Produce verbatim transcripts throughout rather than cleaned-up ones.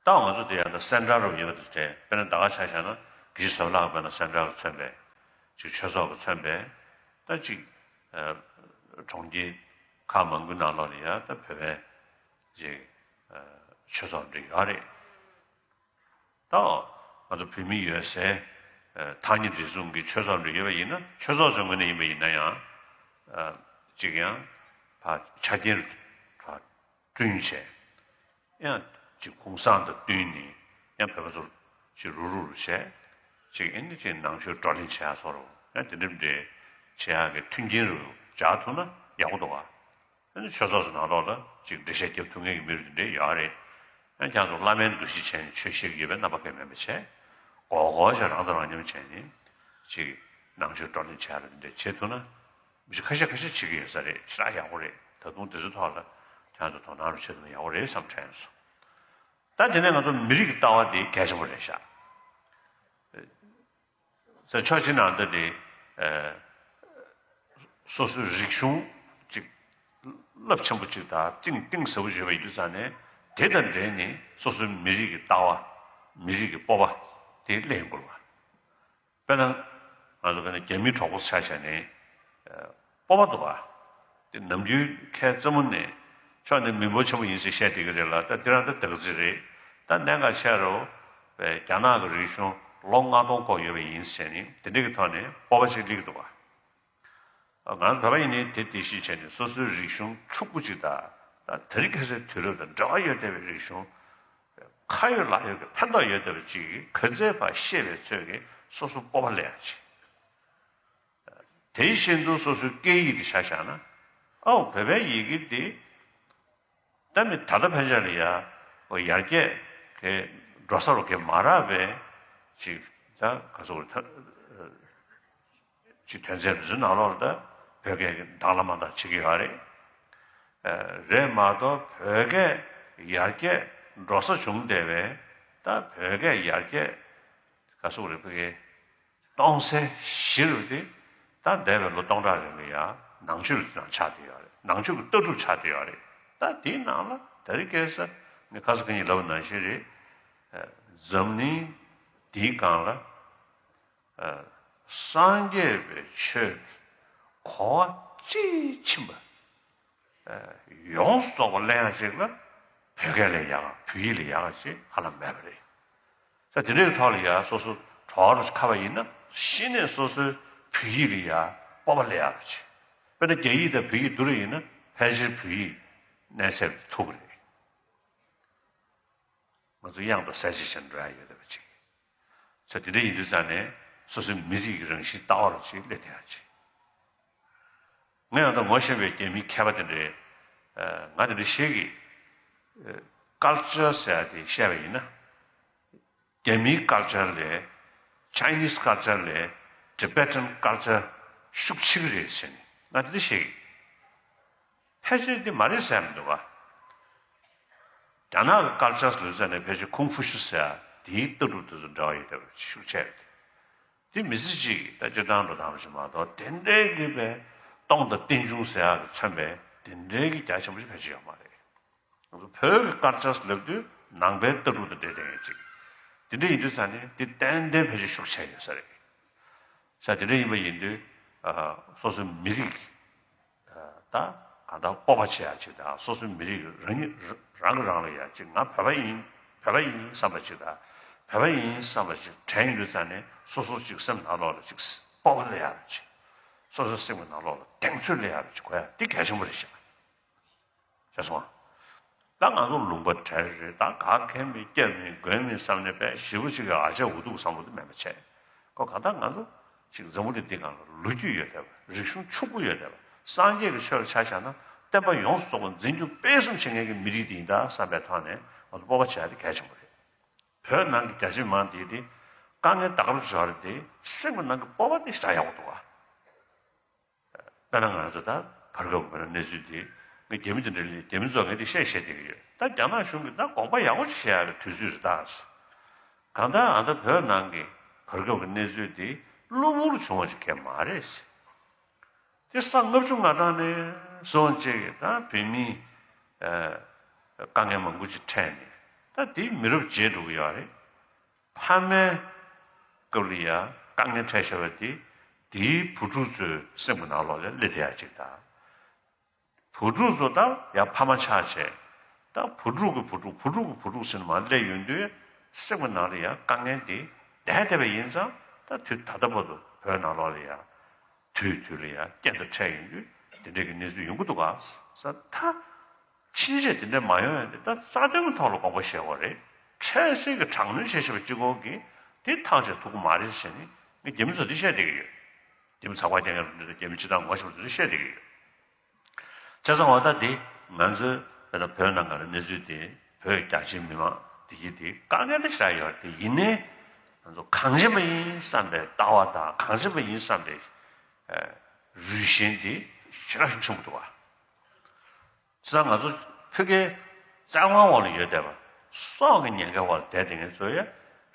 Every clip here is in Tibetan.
ད་ང་ཚོ་དེ་ཡང་ད་སེན་ཊར་རུ་ཡོད་པ་དེ་དཔེར་ན་ད་ག་ཆ་བཞག་ན་དགེ་བཤེས་ཟབ་ལགས་དཔེར་ན་སེན་ཊར་གྱིས་མཚོན་པའི་ཅིག་ཆོས་ཚོགས་ཀྱིས་མཚོན་པའི་ད་ཅིག་གྲོང་ཁྱེར་ཁག་མང་པོའི་ནང་ལོགས་ལ་ཡང་ད་བོད་པའི་ཅིག་ཆོས་ཚོགས་འདྲ་ཡོད་རེད། ད་ང་ཚོ་བོད་མི་ཡོད་སའི་ཐག་ཉེ་འབྲེལ་ཟུང་གི་ཆོས་ཚོགས་འདྲ་ཡོད་པ་ཡིན་ན་ཆོས་ཚོགས་ཚོའི་ངོས་ནས་ཡིན་པ་ཡིན་ན་ཡང་ཅིག་ཡང་ཕར་ཆ་རྐྱེན་ཕར་བསྐྲུན་བྱས། ཡང་ཅིག་གུང་སེང་དང་བསྟུན་ནས་ཡང་བོད་པ་ཚོར་ཅིག་རུག་རུག་རུ་བྱས། ཅིག་ཨེ་ནི་ཅིག་ནང་ཆོས་བགྲོ་གླེང་བྱེད་ཡག་སོགས་རུ་ཡང་དེ་འདྲ་འདྲ་བྱེད་ཡག་གི་མཐུན་རྐྱེན་རུ་སྦྱར་ཐུབ་ན་ཡག་པོ་འདུག་ག་ཨ་ནི་ཆོས་ཚོགས་སུ་ནང་ལོགས་ལ་ཅིག་འགྲེལ་བཤད་རྒྱབ་ཐུབ་མཁན་གྱི་མི་རུ་དེ་འདྲ་ཡོད་རེད། ཡང་ཁྱེད་ཚོ་བླ་མའི་འདུ་ཤེས་བྱས་ནས་ཆོས་བཤད་ཀྱི་ཡོད་པའི་རྣམ་པ་གང་ཡང་མེད་པ་བྱས། གོ་གོ་བྱས་རང་དང་རང་མཉམ་བྱས་ནས་ཅིག་ནང་ཆོས་བགྲོ་གླེང་བྱས་ར་དེ་འདྲ་བྱེད་ཐུབ་ན། མི་ཁ་ཤས་ཁ་ཤས་བྱེད་ཀྱི་ཡོད་ས་རེད། ཞེ་དྲག་ཡག་པོ་རེད། ད་དུང་དེ་ཚོའི་ཐོག་ལ་ཁྱེད་ཚོ་དོ་སྣང་རུ་བྱེད་ཐུབ་ན་ཡག་པོ་རེད་བསམ་དྲན་སོང་། ད་དེ་ནས་ང་ཚོ་མི་རིགས་ཀྱི་ལྟ་བ་དེ་གལ་ཆེན་པོ་རེད་ཤག་ཟེར་ཕྱོགས་གཅིག་ནང་ད་དེ་ཨ་སོ་སོའི་རིག་གཞུང་ཅིག་རླབས་ཆེན་པོ་ཅིག་དང་གཏིང་གཏིང་ཟབ་པོ་ཡོད་པ་ཡིན་དུས་ཙང་ནས་དེ་དང་འབྲེལ་ནས་སོ་སོའི་མི་རིགས་ཀྱི་ལྟ་བ་མི་རིགས་ཀྱི་སྤོབས་པ་དེ་ལེན་དགོས་པ། དཔེར་ན་ང་ཚོ་དཔེར་ན་རྒྱ་མིའི་གྲོགས་པོ་ཆ་བཞག་ནས་ཨ་སྤོབས་པ་འདུག་ག་དེ་ནམ་རྒྱུན་ཁའི་རྩེད་མོ་ནས་ཕྱོགས་ནས་མི་འབོར་ཆེན་པོ་ཡིན་ཟེར་བཤད་བསྡད་ཀྱི་རེད་ལ། ད་དེ་རང་ད་དག་ཚིག་རེད། ད་གནད་འགག་ཆེ་རུ་བའི་རྒྱ་ནག་གི་རིག་གཞུང་ལོ་ལྔ་སྟོང་འཁོར་ཡོད་པ་ཡིན་ཟེར་ནས་དེ་འདྲ་གི་ཐོག་ནས་སྤོབས་པ་ཞིག་སླེབས་ཀྱི་འདུག་ག་ང་ཚོ་བོད་པ་ཡིན་ནའི་དེ་དེ་བཞིན་བྱས་ནས་སོ་སོའི་རིག་གཞུང་ཕྱུག་པོ་ཅིག་དང་ད་དེ་རིང་ཁ་སང་དུས་རབས་དང་འབྲེལ་བ་ཡོད་བསྡད་པའི་རིག་གཞུང་ཁ་ཡོད་ལག་ཡོད་ཀྱི་ཕན་ཐོགས་ཡོད་བསྡད་པ་ཅིག་ག་ཚད་ཕར་ཤེས་པའི་ཚོད་ཀྱིས་སོ་སོ་སྤོབས་པ་སླེབས་ཡག་ཅིག་དེ་བཞིན་དུ་སོ་སོའི་སྐད་ཡིག་དེ་ཆ་བཞག་ན། ཨའོ་བོད་པའི་ཡི་གེ་འདི་ད་མི་ད་ལྟ་ཕན་ཆད་ལ་ཡ་ཨོ་ཡར་རྒྱས་གི་འགྲོ་ས་རུ་གི་མ་རག་པའི་ཅིག་ད་ག་ཚོད་རེད་ད་ཅིག་དོན་ཚན་འདི་ཚོའི་ནང་ལོགས་ལ་ད་བོད་སྐད་ཀྱི་དང་བླངས་མ་དང་བྱེད་ཀྱི་ཡོད་རེད། རེད་མ་གཏོགས་བོད་སྐད་ཡར་རྒྱས་འགྲོ་ས་བྱུང་བསྡད་པའི་ད་བོད་སྐད་ཡར་རྒྱས་ག་ཚོད་རེད་བོད་སྐད། སྟོང་ཚན་བཞི་རུ་དེ་ད་འདས་པའི་ལོ་སྟོང་ཕྲག་རིང་ལ་ཡང་ནང་ཆོས་ལ་ཆགས་བསྡད་ཡོད་རེད། ནང་ཆོས་ཀྱི་ལྟ་གྲུབ་ཆགས་བསྡད་ཡོད་རེད། ད་དེའི་ནང་ལ་དེ་རིང་ཁ་སང་ནི་ཁ་སང་ཁ་ཉིན་ལབ་པ་ནང་བཞིན་རེད། འཛམ་གླིང་འདིའི་སྒང་ལ་སངས་རྒྱས་པའི་ཆོས་ཀྱི་གོ་བ་དཔྱིས་ཕྱིན་པ། ཡོངས་སུ་རྫོགས་པ་གླེང་ཡག་ཅིག་ལ་བོད་སྐད་ལས་ཡག་བོད་ཡིག་ལས་ཡག་ཅིག་ཧ་ལམ་མེད་པ་རེད། ས་དེ་འདྲའི་ཐོག་ལ་ཡ་སོ་སོ་གྲོགས་རུ་ཁ་བ་ཡིན་ན་གཞི་ནས་སོ་སོའི་བོད་ཡིག་ལ་ཡ་སྤོབས་པ་སླེབས་ཡག་ཅིག་དཔེར་ན་རྒྱ་ཡིག་དང་བོད་ཡིག་བསྡུར་བ་ཡིན་ན་ཕལ་ཆེར་བོད་ཡིག་གནས་ཚད་མཐོ་པོ་རེད། ང་ཚོ་དབྱངས་དང་གསལ་བྱེད་ཅན་འགྲོ་ཡག་ཡོད་བསྡད་པ་ཅིག་ས་དེ་འདྲ་ཡིན་དུས་ཙང་ནས་སོ་སོའི་མི་རིགས་ཀྱི་རང་བཞིན་ལྟ་བ་རུ་ཅིག་སླེབས་བསྡད་ཡག་ཅིག་ང་ཡང་ད་ངོ་ཤེས་པའི་རྒྱ་མིའི་མཁས་པ་དེ་འདྲས་ང་དེ་འདྲ་ཤེས་ཀྱི། ཀལ་ཅར་ཟེར་ཡག་དེ་བཤད་པ་ཡིན་ན། རྒྱ་མིའི་ཀལ་ཅར་ལས། Chinese culture ལས། Tibetan culture ཤུགས་ཆེ་གི་རེད་ཟེར་ནས་ང་དེ་འདྲ་ཤེས་ཀྱི། ཕལ་ཆེར་འདི་མ་རེད་ཟེར་མི་འདུག་ག་རྒྱ་ནག་གི་ཀལ་ཅར་ལུས་ཟེར་ནས་ཕལ་ཆེར་ཁུང་ཧྥུ་ཤུ་ཟེར་ཡག་དེའི་ལྟ་གྲུབ་དེ་ཚོ་འབྲེལ་བ་ཡོད་བསྡད་པ་ཤུགས་ཆེ་རེད། དེ་མི་ཚེ་གཅིག་གི་ད་སྤྱིར་བཏང་འགྲོ་སྟངས་རེད་མ་གཏོགས་དེ་འདྲའི་གི་པའི་སྟོང་དང་རྟེན་འབྱུང་ཟེར་ཡག་གི་མཚོན་པའི་དེ་འདྲའི་གི་རྒྱ་ཆེན་པོ་ཞིག་ཕལ་ཆེར་ཡོད་མ་རེད། བོད་ཀྱི་ཀལ་ཅར་ལབ་དུས་ནང་པའི་ལྟ་གྲུབ་དང་འབྲེལ་བསྡད་ཡོད་ཅིག་དེ་འདྲ་ཡིན་དུས་ཙང་ནས་དེ་ཏན་ཏན་ཕལ་ཆེར་ཤུགས་ཆེ་ཡོད་ས་རེད། ས་དེ་འདྲ་ཡིན་པ་ཡིན་དུས་སོ་སོའི་མི་རིགས་ད་གང་ལྟར་སྤོབས་པ་བྱེད་ཡག་ཅིག་དང་སོ་སོའི་མི་རིགས་རང་ཉིད་རང་གིས་རང་ལ་ཡ་ཅིག་ང་བོད་པ་ཡིན། བོད་པ་ཡིན་བསམ་པ་ཅིག་དང་བོད་པ་ཡིན་བསམ་པ་ཅིག་དྲན་ཡོང་དུས་ཙང་ནས་སོ་སོ་ཅིག་སེམས་ནང་ལོགས་ལ་ཅིག་སྤོབས་པ་སླེབས་ཡག་ཅིག་སོ་སོའི་སེམས་ཀྱི་ནང་ལོགས་ལ་གདེང་ཚོད་སླེབས་ཡག་ཅིག་དགོས་ཡག་འདི་གལ་ཆེན་པོ་རེད་ཤག་བྱས་སོང་། ད་ང་ཚོ་ལུང་པ་བྲལ་རེད། ད་ག་གེ་མིན་སྐྱབས་མིན་མགོན་མིན་བསམ་ནས་པས་ཞེ་པོ་ཅིག་གི་ཨ་ཅག་འུ་ཐུག་བསམ་བློ་དེ་མེད་པ་བྱས། ཁོ་གང་ལྟར་ང་ཚོ་ཅིག་འཛམ་བུ་གླིང་འདི་སྒང་ལ་ལོ་རྒྱུས་ཡོད་བསྡད་པ། རིག་གཞུང་ཕྱུག་པོ་ཡོད་བསྡད་པ། སངས་རྒྱས་ཀྱི་ཆོས་ལ་ཆ་བཞག་ན་བསྟན་པ་ཡོངས་སུ་རྫོགས་པ་འཛིན་སྐྱོང་སྤེལ་གསུམ་བྱེད་མཁན་གྱི་མི་རིགས་དེ་ཡིན་ད་བསམ་པའི་ཐོག་ནས་ང་ཚོ་སྤོབས་པ་བྱེད་ཡག་དེ་གལ་ཆེན་པོ་རེད། བོད་ནང་གི་རྒྱ་ཆེ་མང་དེ་དེ་དཀའ་ངལ་ད་ག་རང་འབྱོར་རེད་དེ་སེམས་ཀྱི་ནང་གི་སྤོབས་པ་དེ་ཞེ་དྲག་ཡག་པོ་འདུག་ག་དཔེར་ན་ང་ཚོ་ད་བར་སྐབས་ཀྱི་བར་གནས་ཚུལ་དེ་ངས་རྒྱ་མི་དེ་འདྲ་ལས་རྒྱ་མི་ཚོ་ངས་དེ་བཤད་བཤད་བསྡད་ཀྱི་ཡོད། ད་རྒྱ་ནག་གཞུང་གིས་ད་དགོངས་པ་ཡག་པོ་ཞིག་བཞེས་ཡག་གི་དུས་ཚོད་རེད་ད། གང་ལྟར་ཨ་ད་བོད་ནང་གི་བར་སྐབས་ཀྱི་གནས་ཚུལ་དེ་གློ་བུར་བྱུང་བ་ཞིག་གས་མ་རེད། དེ་ས་ལྔ་བཅུ་ང་གྲངས་ནས་བཟུང་བྱས་ཀྱི་ད་བོད་མི་དཀའ་ངལ་མང་པོ་ཅིག་འཕྲད་ནས་ ད་དེ་མི་རབས་བརྗེས་འགྲོ་གི་ཡོད་རེད། ཕ་མའི་སྐབས་ལ་ཡ་དཀའ་ངལ་འཕྲད་བཞག་པ་དེ་དེའི་བུ་ཕྲུག་ཚོའི་སེམས་ཀྱི་ནང་ལོགས་ལ་སླེབས་བསྡད་ཡ་གཅིག་དང་། བུ་ཕྲུག་ཚོ་ད་ཡ་ཕ་མ་ཆགས་བྱས། ད་བུ་ཕྲུག་གི་བུ་ཕྲུག་བུ་ཕྲུག་གི་བུ་ཕྲུག་ཟེར་ནས་མར་སླེབས་ཡོང་དུས་སེམས་ཀྱི་ནང་ལ་ཡ་དཀའ་ངལ་དེ་བསྡད་བསྡད་པ་ཡིན་ཙང་ད་དུས་ད་ལྟ་བར་དུ་བོད་ནང་ལོགས་ལ་ཡ་དུས་དུས་ལ་ཡ་རྐྱེན་དང་འཕྲད་ཡོང་དུས་དེ་འདྲའི་གི་གནས་ཚུལ་ཡོང་གི་འདུག་ག་ས་ད། ཕྱིན་ཆད་དེ་འདྲ་མ་ཡོང་ཡ་དེ་ད་རྩ་དོན་གྱི་ཐོག་ལ་དགོངས་པ་བཞེས་དགོས་རེད། འཕྲལ་སེལ་གྱི་དྲག་གནོན་བྱས་བཞག་པ་གཅིག་པོ་གིས་དེ་ཐག་བཅད་ཐུབ་ཀྱི་མ་རེད་ཟེར་ནས་ངས་རྒྱ་མི་ཚོ་དེ་བཤད་བསྡད་ཀྱི་ཡོད། རྒྱ་མི་ཚགས་པར་རྒྱག་མཁན་རེད་འདུག་རྒྱ་མི་སྤྱི་བཏང་ངོ་ཤེས་པ་ཚོ་དེ་བཤད་བསྡད་ཀྱི་ཡོད། བྱས་ཙང་འོ་ད་དེ་ང་ཚོའི་བོད་ནང་གི་གནས་ཚུལ་དེ་བོད་རྒྱ་ཆེའི་མི་མང་དེ་གྱིས་དེ་དཀའ་ངལ་དེ་ཞེ་དྲག་ཡོད་རེད། དེ་ཡིན་ནའི་ང་ཚོ་གངས་ཅན་པ་ཡིན་བསམ་པའི་ལྟ་བ་དང་གངས་ཅན་པ་ཡིན་བསམ་པའི་རུས་ཞེན་དེ་ཞེ་དྲག་ཤུགས་ཆེན་པོ་འདུག་བ། བྱས་ཙང་ང་ཚོ་ཕ་གིའི་བཙན་དབང་འོག་ལ་ཡོད་བསྡད་པ། སྲོག་གི་ཉེན་ཁའི་འོག་ལ་བསྡད་བསྡད་མཁན་ཚོ་ཡ་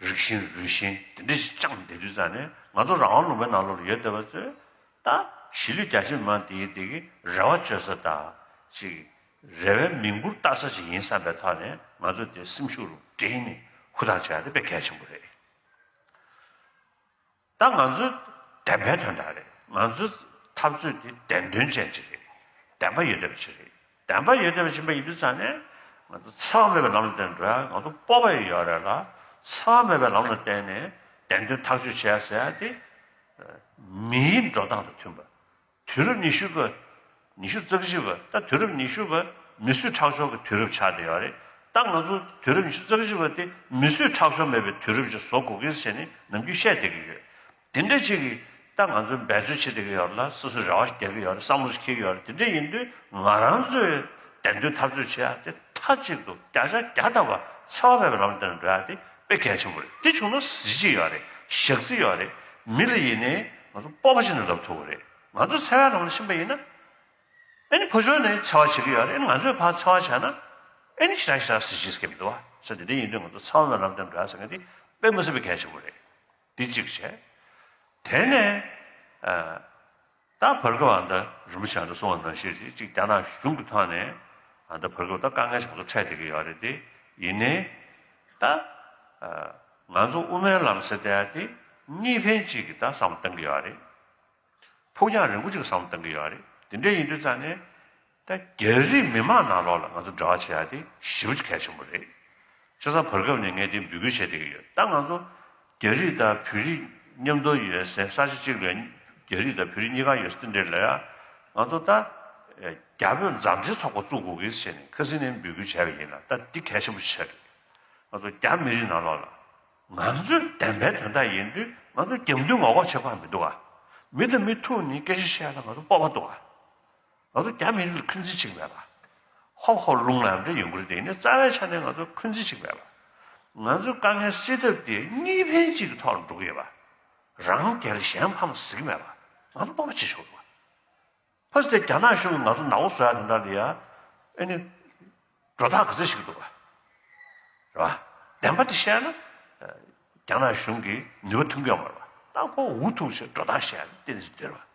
རིགས་ཞེན་རུས་ཞེན་དེ་འདྲ་ཞིག་བཅངས་བསྡད་དུས་ཙང་ནས་ང་ཚོ་རང་དབང་ལུང་པའི་ནང་ལོགས་ལ་ཡོད་བསྡད་པ་ཚོས་ད་གཞིས་ལུས་རྒྱ་ཆེ་མི་མང་དེ་ཡི་དེ་གི་རེ་བ་བཅོལ་ས་དང་ཅིག་རེ་བའི་མིང་འབུར་བཏགས་ས་ཞིག་ཡིན་བསམ་པའི་ཐོག་ནས་ང་ཚོ་དེ་སེམས་ཤུགས་རུ་བསྒྲིལ་ནས་ཧུར་ཐག་བྱེད་ཡ་དེ་དཔེ་གལ་ཆེན་པོ་རེད། ད་ང་ཚོའི་བདེན་པའི་དོན་དག་རེད། ང་ཚོའི་འཐབ་རྩོད་དེ་བདེན་དོན་ཅན་ཅིག་རེད། བདེན་པ་ཡོད་བསྡད་པ་ཅིག་རེད། བདེན་པ་ཡོད་བསྡད་པ་ཅིག་ཡིན་པ་ཡིན་དུས་ཙང་ནས་ང་ཚོ་འཚེ་བ་མེད་པའི་ལམ་ལ་བརྟེན་ནས་འགྲོ་ཡ། ང་ཚོ་སྤོབས་པ་ཡོད་རེད་ལ། འཚེ་བ་མེད་པའི་ལམ་ལ་བརྟེན་ནས་བདེན་དོན་ཐག་གཅོད་བྱེད་ཡ་ཟེར་ཡ་དེ་མིའི་འགྲོ་སྟངས་དང་མཐུན་པ། དུས་རབས་ཉི་ཤུ་པ། ཉི་ཤུ་རྩ་གཅིག་པ། ད་དུས་རབས་ཉི་ཤུ་པ་མི་གསོད་ཁྲག་སྦྱོར་གྱི་དུས་རབས་ཆགས་བསྡད་ཡོད་རེད། ད་ང་ཚོ་དུས་རབས་ཉི་ཤུ་རྩ་གཅིག་པ་དེ་མི་གསོད་ཁྲག་སྦྱོར་མེད་པའི་དུས་རབས་ཅིག་བཟོ་དགོས་ཀྱི་ཟེར་ནས་ནམ་རྒྱུན་བཤད་བསྡད་ཀྱི་ཡོད། དེ་འདྲ་ཅིག་གིས་ད་ང་ཚོས་འབད་རྩོལ་བྱེད་བསྡད་ཀྱི་ཡོད་རེད་ལ། སོ་སོས་རེ་བ་ཞིག་རྒྱག་གི་ཡོད་རེད། བསམ་བློ་ཞིག་འཁྱེར་གྱི་ཡོད་རེད། དེ་འདྲ་ཡིན་དུས་ང་རང་ཚོས་བདེན་དོན་འཐབ་རྩོད་བྱེད་ཡ་དེ་མཐའ་གཅིག་ཏུ་བརྒྱ་ཆ་བརྒྱ་ཐམ་པ་འཚེ་བ་མེད་པའི་ལམ་དེ་ནས་འགྲོ་ཡ་དེ་དཔེ་གལ་ཆེན་པོ་རེད། དེ་བྱུང་ན་གཟི་བརྗིད་ཡོད་རེད། ཞག་རྩི་ཡོད་རེད། མི་ལ་ཡིན་ནའི་ང་ཚོ་སྤོབས་པ་ཅན་དུ་ལབ་ཐུབ་ཀྱི་རེད། ང་ཚོ་འཚེ་བའི་ལམ་ལ་ཕྱིན་པ་ཡིན་ན། ཨེ་ནི་ཕར་ཕྱོགས་ནས་འཚེ་བ་བྱེད་ཀྱི་ཡོད་རེད། ཨེ་ནི་ང་ཚོས་ཕར་འཚེ་བ་བྱས་ན་ཨེ་ནི་ཞེ་དྲག་ཞེ་དྲག་གཟི་བརྗིད་སྐྱེ་མི་འདུག་བ། ས་དེ་འདྲ་ཡིན་དུས་ང་ཚོ་འཚེ་བ་མེད་ལམ་དེ་འགྲོ་ཡ་ཟེར་མཁན་དེ་དཔེ་མི་སྲིད་པའི་གལ་ཆེན་པོ་རེད། འདི་གཅིག་བྱས། དེ་ནས་ཨ་ད་བར་སྐབས་ཨ་ད་རིན་པོ་ཆེ་ཨ་ད་གསུངས་པ་ནང་བཞིན་རེད། གཅིག་རྒྱ་ནག་གཞུང་གི་ཐོག་ནས་ཨ་ད་བར་སྐབས་ད་དཀའ་ངལ་ཞིག་མང་པོ་འཕྲད་བསྡད་ཀྱི་ཡོད་རེད་དེ། ཡིན་ནའི་ད་ཨ་ང་ཚོ་དབུ་མའི་ལམ་ཟེར་བསྡད་ཡ་དེ་གཉིས་ཕན་གཅིག་གི་ད་བསམ་བློ་གཏང་གི་ཡོད་རེད། ཕུགས་རྒྱང་རིང་པོ་ཅིག་བསམ་བློ་གཏང་གི་ཡོད་རེད། དེ་འདྲ་ཡིན་དུས་ཙང་ནས་ད་རྒྱ་རིགས་མི་མང་ནང་ལོགས་ལ་ང་ཚོ་འབྲེལ་བ་བྱེད་ཡ་དེ་ཞེ་པོ་ཅིག་གལ་ཆེན་པོ་རེད། བྱས་ཙང་བར་སྐབས་ནས་ངས་དེ་འབོད་སྐུལ་བྱས་བསྡད་ཀྱི་ཡོད། ད་ང་ཚོ་རྒྱ་རིགས་དང་བོད་རིགས་མཉམ་དུ་ཡོད་སའི་ས་ཆ་གཅིག་ལ་རྒྱ་རིགས་དང་བོད་རིགས་གཉིས་ཀ་ཡོད་ས་དེ་འདྲ་ལ་ཡ་ང་ཚོ་ད་རྒྱ་བོད་མཛའ་འབྲེལ་ཚོགས་པ་བཙུགས་དགོས་ཀྱི་ཟེར་ནས་ཁ་སང་ནས་འབོད་སྐུལ་བྱས་པ་ཡིན་ལ། ད་འདི་གལ་ཆེན་པོ་ཆགས་རེད། ང་ཚོ་རྒྱ་མི་རིགས་ནང་ལོགས་ལ། ང་ཚོའི་བདེན་པའི་དོན་དག་ཡིན་དུས་ང་ཚོ་རྒྱབ་མདུན་ངོ་ལྐོག་བྱེད་དགོས་མི་འདུག་ག་མི་དང་མི་ཐུག་ནས་སྐད་ཆ་བཤད་ན་ང་ཚོ་སྤོབས་པ་འདུག་ག་ང་ཚོ་རྒྱ་མི་རིགས་ལ་འཁོན་འཛིན་བྱེད་ཀྱི་མེད་པ། ཧོབ་ཧོབ་རླུང་ལངས་འདྲ་ཡོང་གི་རེད་དེ། ཡིན་ནའི་རྩ་བའི་ཆ་ནས་ང་ཚོ་འཁོན་འཛིན་བྱེད་ཀྱི་མེད་པ། ང་ཚོའི་དཀའ་ངལ་སེལ་ཐབས་དེ་གཉིས་ཕན་གཅིག་གི་ཐོག་ལ་འགྲོ་གི་ཡོད་པ། རང་རྒྱལ་གཞན་ཕམ་ཟེར་གྱི་མེད་པ། ང་ཚོ་སྤོབས་པ་བྱེད་ཆོག་འདུག་ག་ཕ་སི་ཏེ་རྒྱ་ནག་གཞུང་གིས་ང་ཚོ་ནག་པོ་བཟོ་ཡ་དེ་འདྲ་ལ་ཡ། ཨེ་ནི། སྒྲོ་བཏགས་ག་ཚོད་ཞིག་འདུག་ག་རེད་བ། བདེན་པ་དེ་བཤད་ན། རྒྱ་ནག་གཞུང་གིས་ནུས་པ་ཐོན་གྱི་ཡོད་མ་རེད་བ། ད་ཁོ་འུ་ཐུག་བྱས་སྒྲོ་བཏགས་བཤད་ཡ་དེ་ཏན་ཏན་ཅིག་འདུག་ག་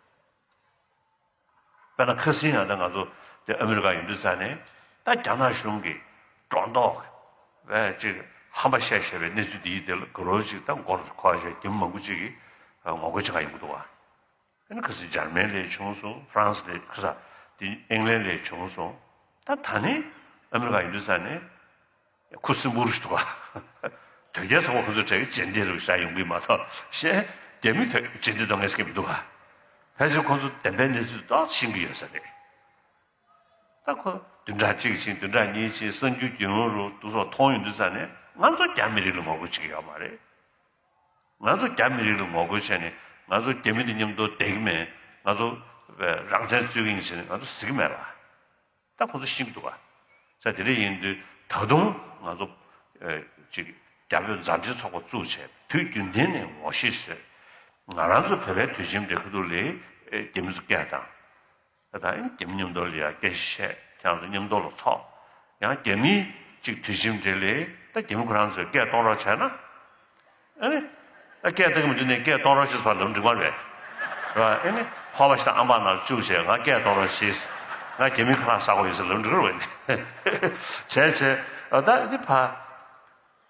དཔེར་ན་ཁ་སང་ཡང་ད་ང་ཚོ་དེ་ཨ་མི་རི་ཀ་ཡོང་དུས་ཙང་ནས་ད་རྒྱ་ནག་གཞུང་གིས་སྒྲོ་འདོགས་བས་ཅིག་ཧམ་པ་བཤད་བཞག་པའི་གནས་ཚུལ་འདི་ཡིས་དེ་ལ་དགའ་རབ་ཅིག་ད་མགོ་ལ་འཁོར་བཞག་རྒྱ་མི་མང་པོ་ཅིག་གིས་ངོ་རྒོལ་བྱེད་ག་ཡོང་གི་འདུག་ག་ཨ་ནི་ཁ་སང་འཇར་མན་ལ་བྱུང་སོང་། ཧྥ་རན་སི་ལ། ཁ་སང་དེ་ཨིང་ལན་ལ་བྱུང་སོང་། ད་ད་ནི་ཨ་མི་རི་ཀ་ཡིན་དུས་ཙང་ནས་ཁུ་སིམ་པོ་རུ་འདུག་ག་དོལ་རྒྱལ་ཚོགས་པ་ཁོ་ཚོ་གྲས་ཀྱི་རྗེས་འདེད་རུ་བཞག་ཡོང་གི་མ་གཏོགས་གཞན་རྒྱ་མི་དོལ་རྗེས་འདེད་གཏོང་མཁན་ཟེར་མཁན་མི་འདུག་ག་ཕལ་ཆེར་ཁོ་ཚོ་བདེན་པའི་གནས་ཚུལ་ཏོག་ཙམ་ཤེས་ཀྱི་ཡོད་ས་རེད། ད་ཁོ་བདུན་ཕྲག་གཅིག་ཕྱིན། བདུན་ཕྲག་གཉིས་ཕྱིན། གསར་འགྱུར་རྒྱུན་རིང་རུ་འདུག་སོགས་མཐོང་ཡོང་དུས་ཙང་ནས་ང་ཚོ་རྒྱ་མི་རིགས་ལ་ངོ་རྒོལ་བྱེད་ཀྱི་ཡོད་མ་རེད། ང་ཚོ་རྒྱ་མི་རིགས་ལ་ངོ་རྒོལ་བྱས་ནས་ང་ཚོ་རྒྱ་མི་དང་མཉམ་དུ་བསྡད་ཀྱི་མེད། ང་ཚོ་རང་བཙན་རྩོད་ཀྱི་ཡིན་ཟེར་ནས་ང་ཚོ་ཟེར་གྱི་མེད་པ། ད་ཁོ་ཚོ་ཤེས་ཀྱི་འདུག་ག་ས་དེ་འདྲ་ཡིན་དུས་ད་དུང་ང་ཚོ་ཨེ་ཅིག་རྒྱ་བོད་མཛའ་འབྲེལ་ཚོགས་པ་བཙུགས་བྱས་དུས་རྒྱུན་ལྡན་ནས་ངོ་ཤེས་བཟོས། ང་རང་ཚོ་བོད་པའི་དུད་ཁྱིམ་དེ་ཁ་ཐུག་ལ་ཨེ་རྒྱ་མི་ཚོ་སྐད་བཏང་། ད་ལྟ་རྒྱ་མི་མཉམ་དུ་ལ་ཡང་སྐད་ཆ་བཤད། ཁྱེད་རང་ཚོ་མཉམ་དུ་ལ་ཚོགས། ཡང་རྒྱ་མིའི་གཅིག་དུད་ཁྱིམ་དེ་ལས་ད་རྒྱ་མི་ཁོ་རང་ཚོས་སྐད་གཏོང་རོགས་བྱས་ན། ཨ་ནི། ད་སྐད་གཏོང་གི་མི་འདུག་ནས་སྐད་གཏོང་རོགས་བྱེད་ཟེར་བ་ལབ་འགྲིག་མ་རེད། རེད་བ། ཨ་ནི་ཕོར་པ་ཞིག་དང་ཨམ་པ་ནང་བཅུག་བྱས་ང་སྐད་གཏོང་རོགས་བྱེད། ང་རྒྱ་མི་ཁོ་རང་ཟ་དགོས་ཡོད་ཟེར་ལབ་འགྲིག་རེད་བས་ནི། བྱས་བྱས་ད་འདི་ཕ།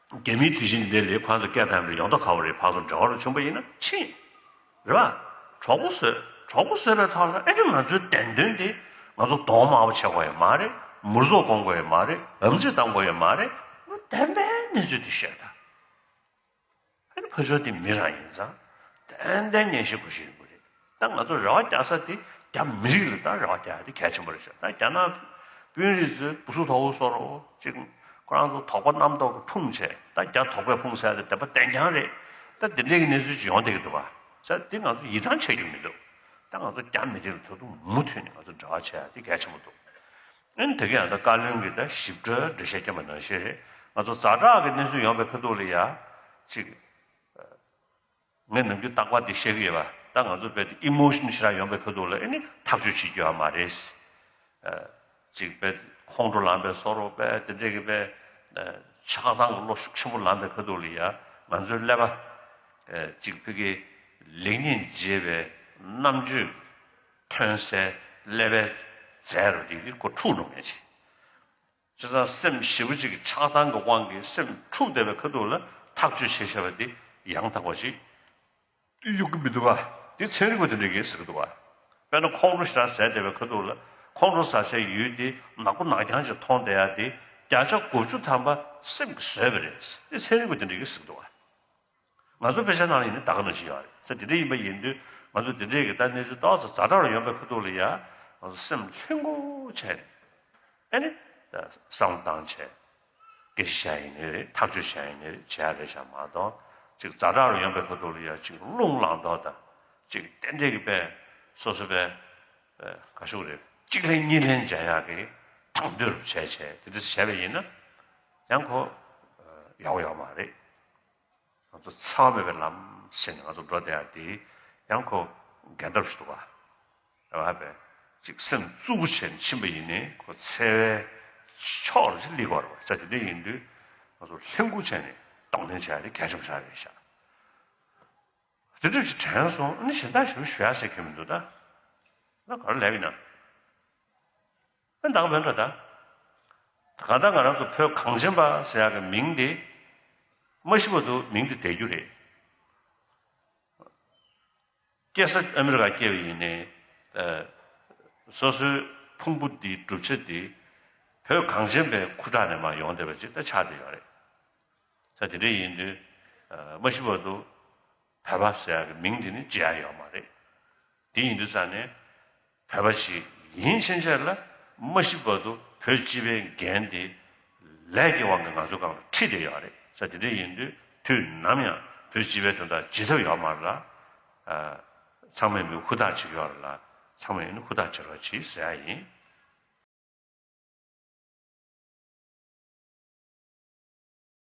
རྒྱ་མིའི་དུས་ཆེན་འདི་ལས་ཁོང་ཚོ་སྐད་བཏང་བའི་ཡོང་ཐབས་ག་བ་རེད། ཕར་ཚུར་འབྲེལ་བ་རུ་བྱུང་པ་ཡིན་ན་ཕྱིན། རེད་བ། གྲོགས་པོ་བཟོས། གྲོགས་པོ་བཟོས་པའི་ཐོག་ལ་ཨེ་ནི་ང་ཚོའི་བདེན་དོན་དེ་ང་ཚོ་གདོང་དམར་པོ་བྱེད་དགོས་ཡོད་མ་རེད། མུར་ཚོགས་གོན་དགོས་ཡོད་མ་རེད། ཨམ་ཆི་བཏང་དགོས་ཡོད་མ་རེད། བདེན་པའི་གནས་ཚུལ་དེ་བཤད་ད། ཨ་ནི་ཕར་ཕྱོགས་དེ་མི་རང་ཡིན་ཙང་། ཏན་ཏན་སྙན་ཞུ་དགོས་ཤེས་ཡོད་རེད། ད་ང་ཚོ་རེ་བ་རྒྱག་ས་དེ་རྒྱ་མི་རིགས་ལ་ད་རེ་བ་རྒྱག་ཡ་དེ་གལ་ཆེན་པོ་རེད་ཤག་ད་རྒྱ་ནག་དཔོན་རིགས་ཚོས་བུ་སུ་དོ་བུ་སོ་རོ་ཅིག་ཁོ་རང་ཚོ་དོགས་པ་རྣམ་རྟོག་གི་ཕུང་བྱས། ད་རྒྱ་དོགས་པས་ཕུང་ཟེར་ཡ་དེ་དེ་པ་བདེན་རྐྱང་རེད། ད་དེ་འདྲའི་གི་གནས་ཚུལ་ཅིག་ཡོང་བསྡད་ཀྱི་འདུག་བ། ས་དེ་ང་ཚོ་ཡིད་ཐང་ཆད་རྒྱུ་མི་འདུག་ད་ང་ཚོ་རྒྱ་མི་རིགས་ལ་ཚོ་དུ་མུ་མཐུད་ནས་ང་ཚོ་འབྲེལ་བ་བྱེད་ཡ་དེ་གལ་ཆེན་པོ་འདུག་ཨ་ནི་དེ་ག་ཡང་ད་བཀའ་བློན་གྱིས་ད་ཞིབ་ཕྲ་འགྲེལ་བཤད་བསྐྱོན་པ་ནང་བཞིན་རེད། ང་ཚོ་ཛ་དྲག་གི་གནས་ཚུལ་ཡོང་པའི་ཁ་ཐུག་ལ་ཡ་ཅིག་ངས་ནམ་རྒྱུན་རྟག་པར་འདི་བཤད་ཀྱི་ཡོད་པ། ད་ང་ཚོ་རྦད་དེ་ཨི་མོ་ཤན་ཞེ་དྲག་ཡོང་པའི་ཁ་ཐུག་ལ་ཨེ་ནི་ཐག་གཅོད་བྱེད་རྒྱུ་ཡོད་མ་རེད། ཨ། ཅིག་རྦད་ཁོང་ཁྲོ་ལངས་པའི་བཟོ་འདྲ་རྦད་དེ་འདྲས་ཀྱི་རྦད་ཆགས་སྡང་གི་བློ་ཤུགས་ཆེན་པོ་ལངས་པའི་ཁ་ཐུག་ལ་ཡ་ང་ཚོའི་ཀླད་པ། ཨ། ཅིག་ཕ་གི་ལེགས་ཉེས་འབྱེད་པའི་རྣམ་དཔྱོད་ཐོན་སའི་ཀླད་པའི་རྫས་རུ་དེ་ཁོ་འཁྲུག་འགྲོ་མཁན་ཞིག་བྱས་ཙང་སེམས་ཞེ་པོ་ཅིག་གི་ཆགས་སྡང་གི་དབང་གིས་སེམས་འཁྲུགས་བསྡད་པའི་ཁ་ཐུག་ལ་ཐག་གཅོད་བྱེད་བྱ་བ་དེ་ཡང་དག་པ་ཞིག་གཡུག་གི་མི་འདུག་ག་དེ་ཚན་རིག་པ་དེ་འདྲ་གིས་ཟེར་གི་འདུག་ག་དཔེར་ན་ཁོང་ཁྲོ་ཞེ་དྲག་ཟ་བསྡད་པའི་ཁ་ཐུག་ལ་ཁོང་ཁྲོ་ཟ་སའི་ཡུལ་དེ་ནག་པོ་ནག་རྐྱང་ཞིག་མཐོང་བསྡད་ཡ་དེ་བརྒྱ་ཆ་དགུ་བཅུ་ཐམ་པ་སེམས་ཀྱིས་བཟོས་པ་རེད། དེ་ཚན་རིག་པ་དེ་འདྲ་གིས་ཟེར་གི་འདུག་ག་ང་ཚོ་དཔེ་ཆ་ནང་ལ་ཡིན་ན་ད་ག་ནང་བཞིན་ཡོད་རེད། ས་དེ་འདྲ་ཡིན་པ་ཡིན་དུས་ང་ཚོ་དེ་འདྲས་ཀྱི་ད་གནས་ཚུལ་ཏོག་ཙམ་ཛ་དྲག་རུ་ཡོང་པའི་ཁ་ཐུག་ལ་ཡ་ང་ཚོ་སེམས་ལྷིང་པོ་བྱས་ནས་ཨེ་ནི་བསམ་བློ་བཏང་བྱས་སྐད་ཆ་བཤད་ཡིན་ནི་རེད། ཐག་གཅོད་བྱས་ཡིན་ནི་རེད། བྱས་རེད་བྱ་མ་གཏོགས་ཅིག་ཛ་དྲག་རུ་ཡོང་པའི་ཁ་ཐུག་ལ་ཡ་ཅིག་རླུང་ལངས་མདོག་དང་ཅིག་ཏན་ཏན་གྱི་པས་སོ་སོ་པས་ག་ཤུག་རེད། གཅིག་ལན་གཉིས་ལན་བྱ་ཡག་གི་ཐང་འདོད་རུ་བྱས་བྱས་དེ་འདྲ་བྱས་པ་ཡིན་ན་ཡང་ཁོ་ཡག་པོ་ཡོད་མ་རེད། ང་ཚོ་འཚེ་བ་མེད་པའི་ལམ་ཟེར་ནས་ང་ཚོ་འགྲོ་བསྡད་ཡ་དེ་ཡང་ཁོ་འགལ་ཟླ་ཞིག་འདུག་ག་རེད་བ། ཅིག་སེམས་རྩུབ་པོ་བྱས་ནས་ཕྱིན་པ་ཡིན་ནའི་ཁོ་འཚེ་བའི་ཕྱོགས་ལ་ཅིག་སླེབས་ཀྱི་ཡོད་རེད་བ། ས་དེ་འདྲ་ཡིན་དུས་ང་ཚོ་ལྷིང་པོ་བྱས་ནས་གདོང་ལེན་བྱ་ཡ་དེ་གལ་ཆེན་པོ་ཞིག་རེད་ཤག་དེ་འདྲ་ཞིག་དྲན་སོང་། ཨ་ནི་གཞན་དག་ཞིག་ཞུ་ཡ་ཟེར་མཁན་མི་འདུག་ད་ང་ག་རེ་ལབ་ཡིན་ན། ཨ་ནི་ད་ག་བན་འགྲོ་ད། གང་ལྟར་ང་རང་ཚོ་བོད་གངས་ཅན་པ་ཟེར་ཡག་གི་མིང་དེ་མ་ཤི་བར་དུ་མིང་དེ་བསྡད་རྒྱུ་རེད། སྐྱེས་ས་ཨ་མི་རི་ཀ་སྐྱེས་པ་ཡིན་ནའི་ཨ། སོ་སོའི་ཕུང་པོ་འདིའི་གྲུབ་ཆ་འདི་བོད་གངས་ཅན་པའི་ཁུ་ཁྲག་ནས་མར་ཡོང་བསྡད་པ་ཅིག་ད་ཆགས་བསྡད་ཡོད་རེད། ས་དེ་འདྲ་ཡིན་དུས་ཨ། མ་ཤི་བར་དུ་བོད་པ་ཟེར་ཡག་གི་མིང་འདི་ནི་བརྗེ་ཡ་ཡོད་མ་རེད། དེ་ཡིན་དུས་ཙང་ནས་བོད་པ་ཞིག་ཡིན་ཕྱིན་ཆད་ལ་མ་ཤི་བར་དུ་བོད་སྤྱི་པའི་འགན་དེ་ལས་ཀྱི་དབང་གིས་ང་ཚོ་སྒང་ལ་ཁྲིད་བསྡད་ཡོད་རེད། ས་དེ་འདྲ་ཡིན་དུས་དུས་ནམ་ཡང་བོད་སྤྱི་པའི་དོན་དག་བརྗེད་ཐབས་ཡོད་མ་རེད་ལ། ཨ། ཚང་མས་མི་ཧུར་ཐག་བྱེད་ཀྱི་ཡོད་རེད་ལ། ཚང་མས་ཡིན་ན་ཧུར་ཐག་བྱེད་རོགས་གྱིས་ཟེར་ཡ་ཡིན།